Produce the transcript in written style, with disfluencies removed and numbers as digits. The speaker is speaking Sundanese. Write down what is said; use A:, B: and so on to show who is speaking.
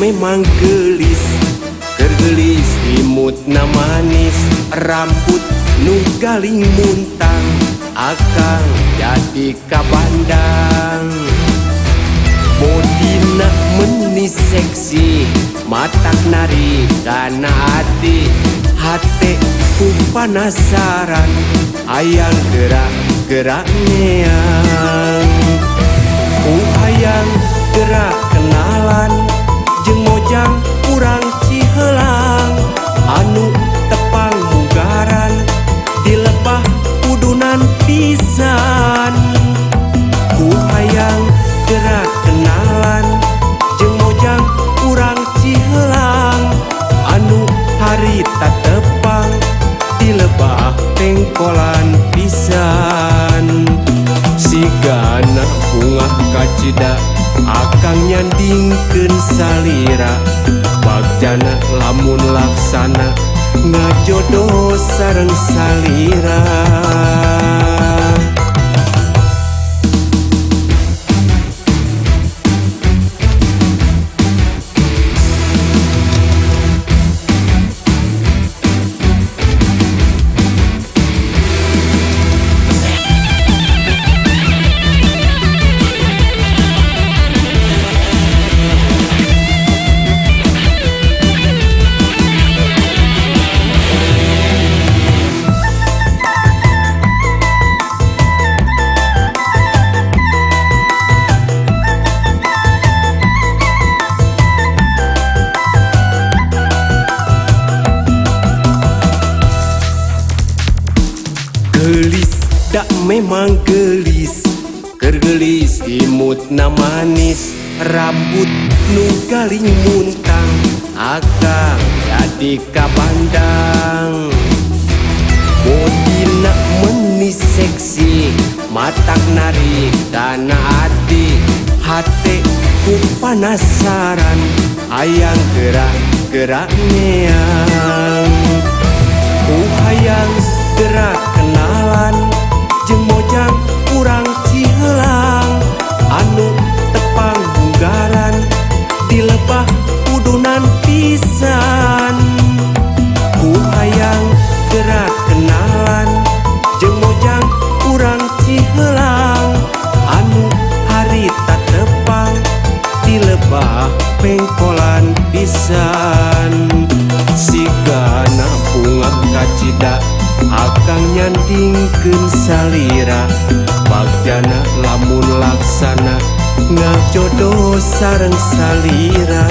A: memang gelis, keur geulis imutna manis, rambut nu galing muntang, akang jadi kabandang. Bodina meni seksi, matak nari kana ati, hate ku panasaran, hayang gerak-gerak neang. Ku hayang gerak kenalan jeung mojang urang Ciheulang, anu tepang mugaran di lebah udunan pisan. Ku hayang gerak kenalan jeung mojang urang Ciheulang, anu harita tepang di lebah pengkolan pisan. Sigana bungah kacida akang nyandingkeun salira, bagjana lamun laksana ngajodoh sareng salira. Gelis dak memang gelis, keur geulis imutna manis, rambut nu galing muntang, akang jadi kabandang. Bodina meni seksi, matak nari kana ati, hate ku panasaran, hayang gerak-gerak neang. Ku hayang gerak kenalan jeung mojang urang Ciheulang, anu tepang bugaran di lebah udunan pisan. Ku hayang gerak kenalan jeung mojang urang Ciheulang, anu harita tepang di lebah pengkolan pisan. Sigana bungah kacida akang nyandingkeun salira, bagjana lamun laksana ngajodoh sareng salira.